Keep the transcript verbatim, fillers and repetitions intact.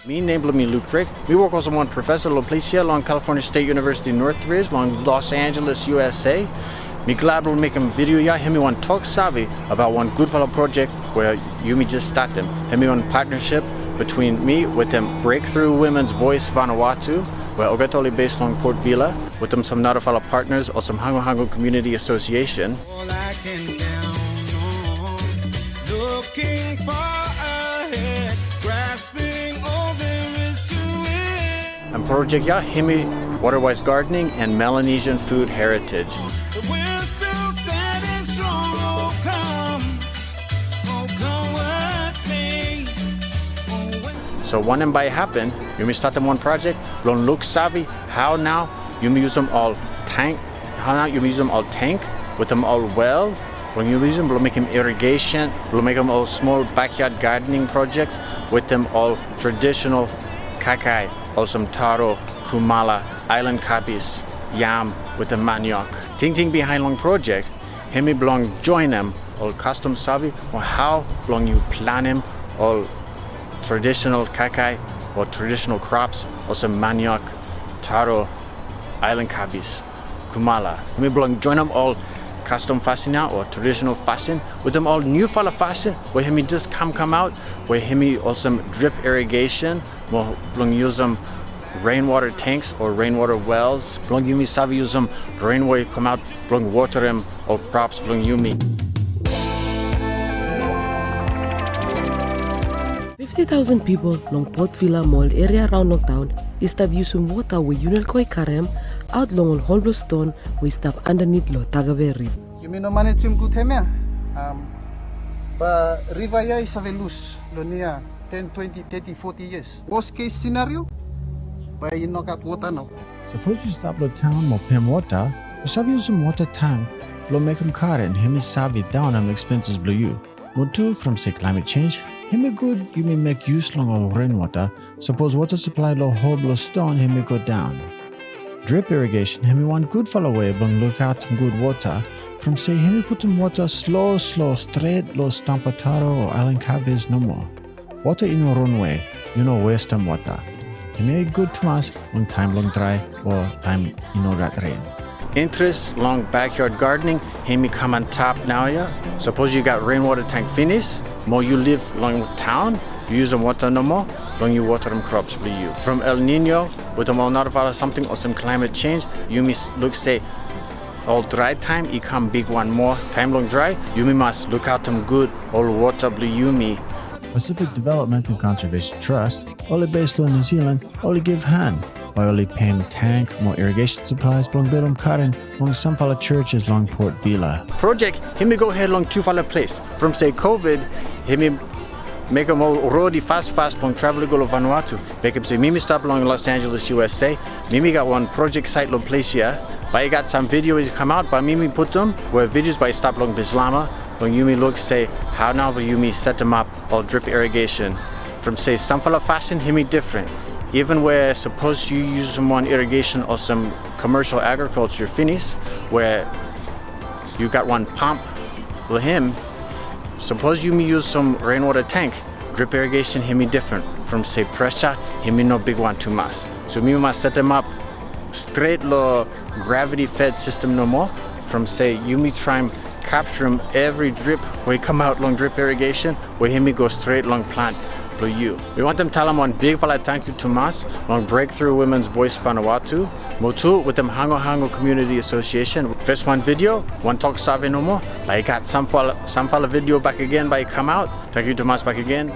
Mi nem blong mi Luke Drake. Mi wok olsem wan profesa long ples ya long California State University Northridge long Los Angeles, U S A. Mi glad blong mekem video ya, hemi wan toksave abaot wan gudfala projek we yumi jes statem. Hemi wan patnasip between mi wetem Breakthrough Women's Voice Vanuatu, we olgeta oli base long Port Vila, wetem sam narafala patnas olsem Hango Hango Community Association. All I can count on, looking far ahead, grasping all there is to it. An projek ya hemi Waterwise Gardening an Melanesian Food Heritage. We're still standing strong, oh come, oh come with me, oh when. So wanem bae hapen, yumi statem wan projek blong luksave hao nao yumi yusum ol tank, hao nao yumi yusum ol tank wetem ol well blong yumi yusum blong mekem irrigation, blong mekem ol smol backyard gardening projects wetem ol traditional kaikai olsem taro, kumala, island kabis, yam wetem maniok. Tingting bihaen long projek hemi blong joenem ol kastom save o hao blong yu planem ol traditional kaikai o traditional crops olsem maniok, taro, island kabis, kumala. Hemi blong joenem ol kastom fasin ya o traditional fasin wetem ol niufala fasin we hemi jes kamkam aot, we hemi olsem drip irrigation, mo blong yusum rainwater tanks o rainwater wells blong yumi save yusum ren we i kamaot blong wotarem ol crops blong yumi. Fifti taosen pipol long Port Vila mo ol eria raon long taon i stap yusum wota we Unelco i karem aot long ol hol blong ston we i stap andanit long Takape Riva. Yumi no manejem gud hemia, am, bae riva ya i save lus long nia ten, twenti, teti, foti yias. Worst case scenario, bae i no gat wota nao. Sapos yu stap long taon mo pem wota, yu save yusum wota tank blong mekem karen, hemi save daonem expenses blong yu. Mo tu, from se climate change, hemi gud yumi mek yus long ol renwota sapos wota saplae long hol blong ston hemi go daon. Drip irrigation hemi wan gudfala wei blong lukaotem gud wota, from se hemi putum wota slo slo stret long stamba taro o aelan kabej nomo. Wota i no ronwe, yu no westem wota. Hemi gud tumas long taem blong drae o taem i no gat ren. Interes long backyard gardening hemi kam antap naoia. Sapos yu gat renwota tank finis, mo yu liv long taon, yu yusum wota nomo blong yu wotarem krops blong yu. From El Nino wetem ol narafala samting olsem climate change, yumi luk se ol drae taem i kam bigwan moa. Taem blong drae, yumi mas lukaotem gud ol wota blong yumi. Pacific Development and Conservation Trust, oli bes long New Zealand, oli givhan bae oli pem tank mo irrigation supplies blong bildim karen long samfala churches long Port Vila. Projek hemi gohed long tufala ples. From se COVID hemi mekem ol rod i fasfas blong travel i go long Vanuatu. Mekem se mi mi stap long Los Angeles, U S A. Mi mi gat wan projek saet long ples ya. Bae i gat sam video i kamaot bae mi mi putum, we videos bae i stap long Bislama blong yumi luk se hao nao blong yumi setemap ol drip irrigation. From se samfala fasin hemi difren. Iven we sapos yu yusum wan irrigation olsem commercial agriculture finis, we yu gat wan pamp long hem, sapos yumi yusum renwota tank, drip irrigation hemi difren. From se presa hemi no bigwan tumas. So mi mas setemap stret long gravity fed system nomo. From se yumi traem kapturem evri drip we i kamaot long drip irrigation, we hemi go stret long plant blong yu. Mi wantem talem wan bigfala tangkiu tumas long Breakthrough Women's Voice Vanuatu, mo tu wetem Hango Hango Community Association. Fes wan video, wan toksave nomo, bae i gat samfala, samfala video bakegen bae i kamaot. Tangkiu tumas bakegen.